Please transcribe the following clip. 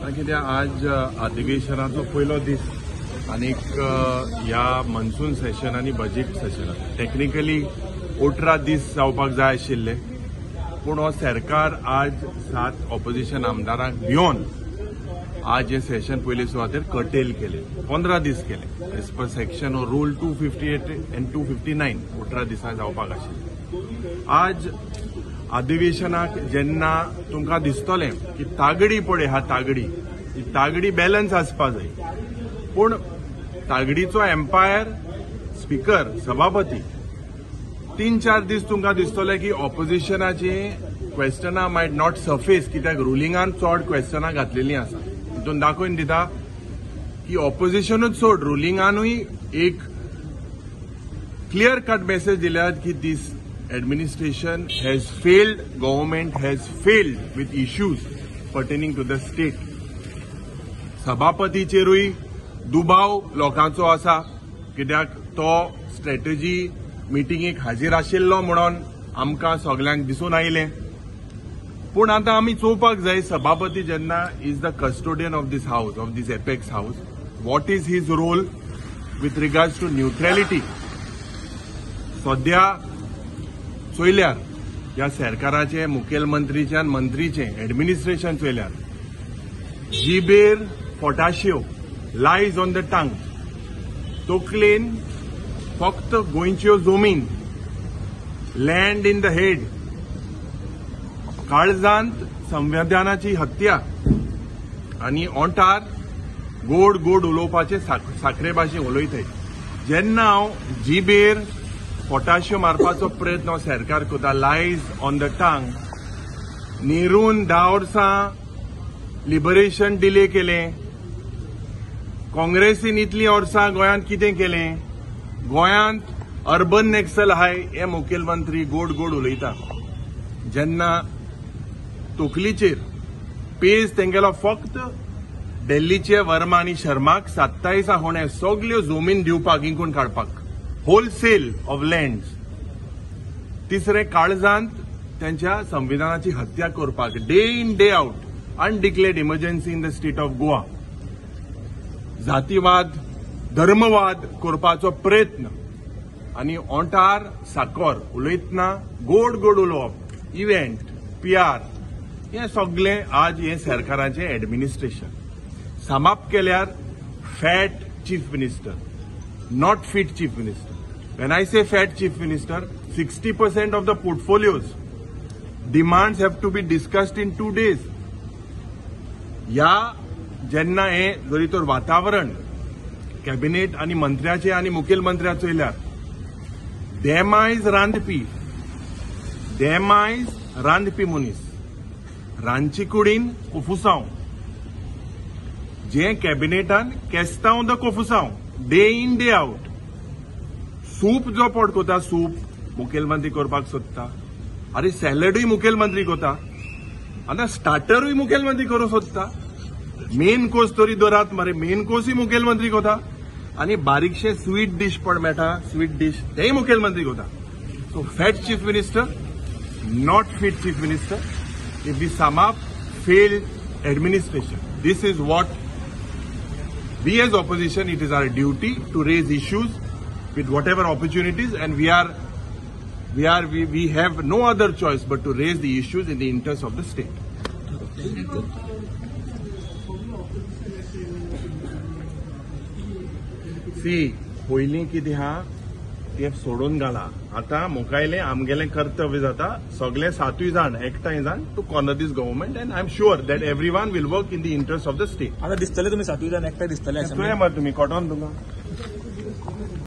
कित्याक आज अधिवेशनाचो पयलो दीस आनीक ह्या मनसून सेशन आनी बजेट सेशनाक टॅक्निकली 18 दीस जावपाक जाय आशिल्ले, पूण हो सरकार आज 7 ऑपोजिशन आमदारांक भिवन आज हे सेशन पयले सुवातेर कटेल केले, 15 दीस केले. एज पर सेक्शन हो रूल 258 आनी 259 18 दिसां जावपाक आशिल्ले. आज अधिवेशनाक जेन्ना तुमकां दिसतलें की तागडी पळय हा तागडी, ही तागडी बॅलन्स आसपा जाय, पूण तागडीचो एम्पायर स्पीकर सभापती 3-4 दीस तुमकां दिसतलें की ऑपोजिशनाची क्वेश्चनां मायट not surface, कित्याक रुलिंगान चड क्वेश्चनां घातलेलीं आसा. तितून दाखोवन दिता की ऑपोजिशनूच सोड, रुलिंगानूय एक क्लियर कट मेसेज दिल्या की this administration has failed, government has failed with issues pertaining to the state. सभापतीचेरूय दुबाव लोकांचो आसा, कित्याक तो स्ट्रॅटेजी मिटिंगेक हाजीर आशिल्लो म्हणून आमकां सगल्यांक दिसून आयलें. पूण आतां आमी चोवपाक जाय, सभापती जेन्ना is the custodian of this house, of this apex house, what is his role with regards to neutrality. सद्या चोयल्यार ह्या सरकाराचे, मुखेलमंत्रीचे आनी मंत्रीचे एडमिनिस्ट्रेशन चोयल्यार जिबेर फोटाश्यो, लायज ऑन the tongue, तोकलेन फक्त गोंयच्यो जमीन, लँड इन the head, काळजांत संविधानाची हत्या आनी ओंठार गोड गोड उलोवपाचे साखरे भाशेन उलयताय. जेन्ना हांव जिबेर पोटाश्यो मारपाचो प्रयत्न सरकार करता, लायज ऑन the tongue, नेरून 10 वर्सां लिबरेशन डिले केलें, काँग्रेसीन इतलीं वर्सां गोंयांत कितें केलें, गोंयांत अर्बन नॅक्सल आहाय हे मुखेलमंत्री गोड गोड उलयता. जेन्ना तोकलीचेर पेज तेंगेलो फक्त दिल्लीचे वर्मा आनी शर्माक 27 होणे सगल्यो जमीन दिवपाक, इंकून काडपाक, होलसेल ऑफ लँड. तिसरें, काळजांत त्यांच्या संविधानाची हत्या करपाक, day in day out undeclared emergency in the state of Goa, जातीवाद धर्मवाद करपाचो प्रयत्न आनी ओंठार साकर उलयतना गोड गोड उलोवप, इव्हेंट पीआर, हें सगलें आज हें सरकाराचें एडमिनिस्ट्रेशन. समाप्त केल्यार fat chief minister, not fit chief minister. When I say fat chief minister, 60% of the portfolios demands have to be discussed in 2 days. ह्या जेन्ना हें जरी तर वातावरण कॅबिनेट आनी मंत्र्याचें आनी मुखेलमंत्र्याचें चोयल्यार देमायज रांदपी, देमायज रांदपी मनीस, रांदचे कुडीन कोफुसांव, जें कॅबिनेटान केस्तांव the कोफुसांव, day in day out. Soup जो पोट कोता, सूप मुखेलमंत्री करपाक सोदता, आरे सॅलडूय मुखेलमंत्री कोता, आतां स्टार्टरूय मुखेलमंत्री करूंक सोदता, मेन कोर्स तरी दरात मरे, मेन कोर्सूय मुखेलमंत्री कोता, आनी बारीकशें स्वीट डीश पण मेळटा, स्वीट डीश तेय मुखेलमंत्री कोता. So fat chief minister, not fit chief minister. If we sum up, failed administration. This is what we as opposition, it is our duty to raise issues with whatever opportunities, and we have no other choice but to raise the issues in the interest of the state. See, पयलीं कितें आहा तें सोडून घाला, आतां मुखायलें आमगेलें कर्तव्य जाता सगळे 7 जाण एकठांय जावन to corner this government, and I am sure that everyone will work in the interest of the state. आतां दिसतले तुमी 7 जाण एकठांय दिसतले चोया मरे तुमी कॉटन तुमकां.